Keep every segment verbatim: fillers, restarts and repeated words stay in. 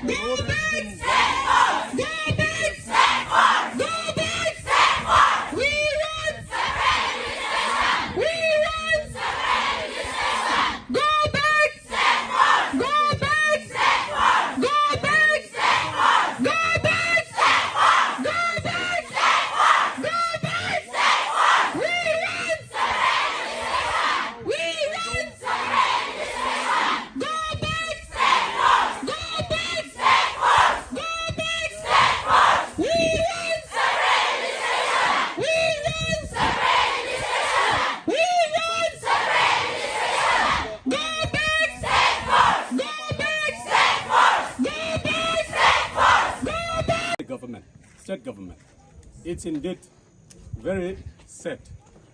Go back! Go back! Go back! We want separate administration! We want separate administration! Go back! Go back! Go back! Go back! Go back! Go back! Go back! We want separate administration! We want separate administration! Go back! Go back! Go back! We want separate administration! We want separate administration! We want separate administration! Go back! Go back! Go back! Go back! Go back! The government, state government, it's indeed very sad.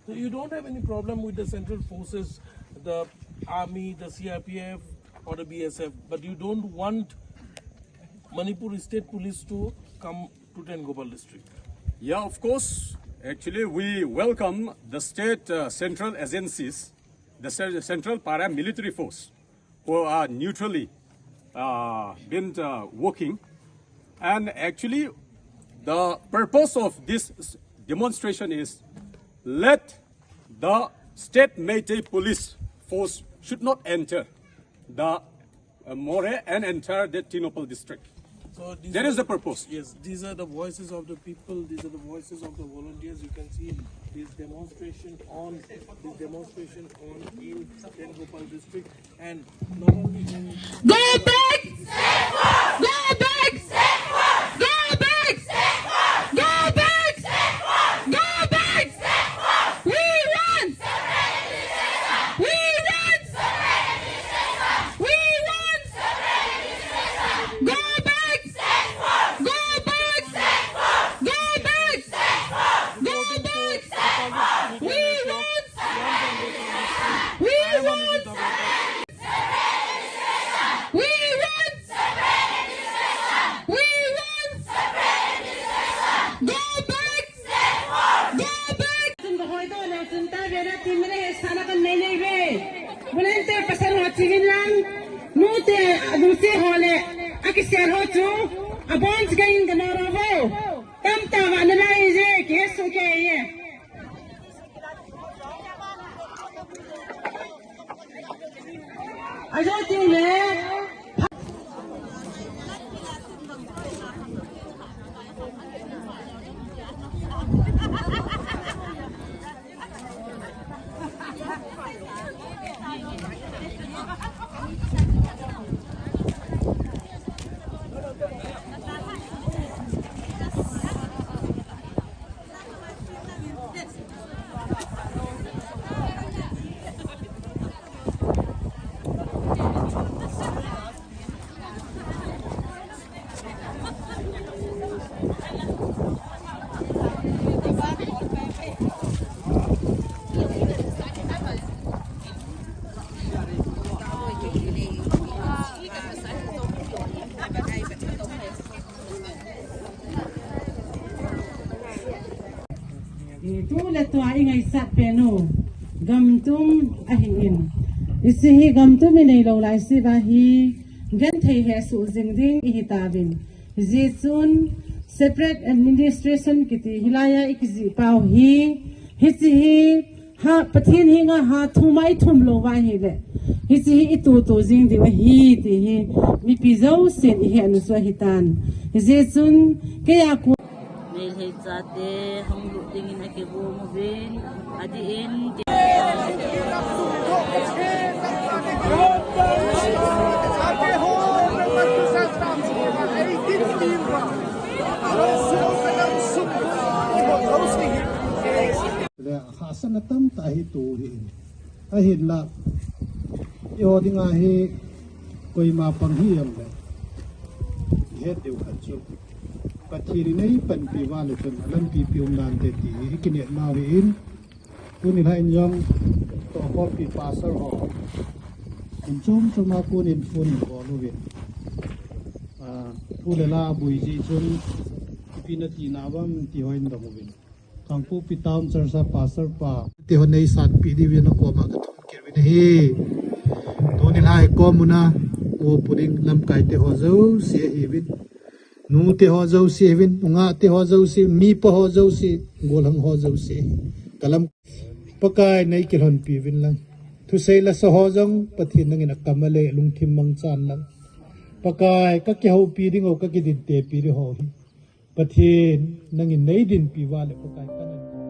So you don't have any problem with the central forces, the army, the C R P F, or the B S F, but you don't want Manipur State Police to come to Tengnoupal district? Yeah, of course. Actually, we welcome the state, uh, central agencies, the cen-, central paramilitary force, who are neutrally, uh, been, uh, working. And actually, the purpose of this s-, demonstration is let the state Meitei police force should not enter the, uh, Moreh and enter the Tengnoupal district. So these That are is the purpose. Yes, these are the voices of the people. These are the voices of the volunteers. You can see this demonstration on, this demonstration on in Tengnoupal district, and not only in Go back! Go back! Go back! Go back! Go back! We want! We want! We want! Go back! Go back! Go back! Go back! We want! We want! We want! We want! Go back! Go back! Chun ka hoi to le chun ta ve na tin le sana kan nei nei ve. Bulen te pasal ho chivin lang. Nu te adu se ho le. Akisel ho chu. Abon chikan ka na ro vo. Tam ta va na lai je ke su ke ye. Ajo ting le. Eh, tu le tua i ngaisat pen u, gamtum ahi in. Hiche hi gamtum i nei lou lai seh uva hi, genthei hesoh jing ding i hi tauvin. Hijeh chun separate administration kiti hilai a i kijih pau hi, hiche hi, Ha, Pathen henga ha thum a i thum lou uva ahile. Hiche hi i tutu jing diu ahi ti hi. Mipi jousen i hetna chu ahi tan. Hijeh chun, kei a kon. Meitei chate hung lut dingin akigong uvin. Adeh in, Le, hahsatna tamtah hi tu hi. Ahinla, eiho dinga hi koima pang hi em le. I het diu khat chu. Pathen in ei panpi uva le chun, alampi pi um nante ti hi i kinepna u ahin. Tuni lhah in jong, tohkhompi pastor ho. Mun chom chom a konin phone in call uvin. Ah, thu le la abui jeh chun, ipi nati na uvam ti ho in dong uvin. Kangpokpi Town Church a pastor pa. Ti ho nei sanpi diuvin akoma ka thum kit uvin ahi. Tuni lhah hi kom un a. Ngo pu ding lamkai te ho jouse ahiuvin. Nu te ho jouse ahiuvin, nungah te ho jouse, mipa ho jouse, golhang ho jouse. Kalam Pakai nei kilhonpi uvin lang. Thusei lasa ho jong Pathen nangin akam a le lungthim mangchan lang. Pakai kakihoupi ding ho, kakidintepi ding ho hi Pathen nangin nei dinpi uva le Pakai kanan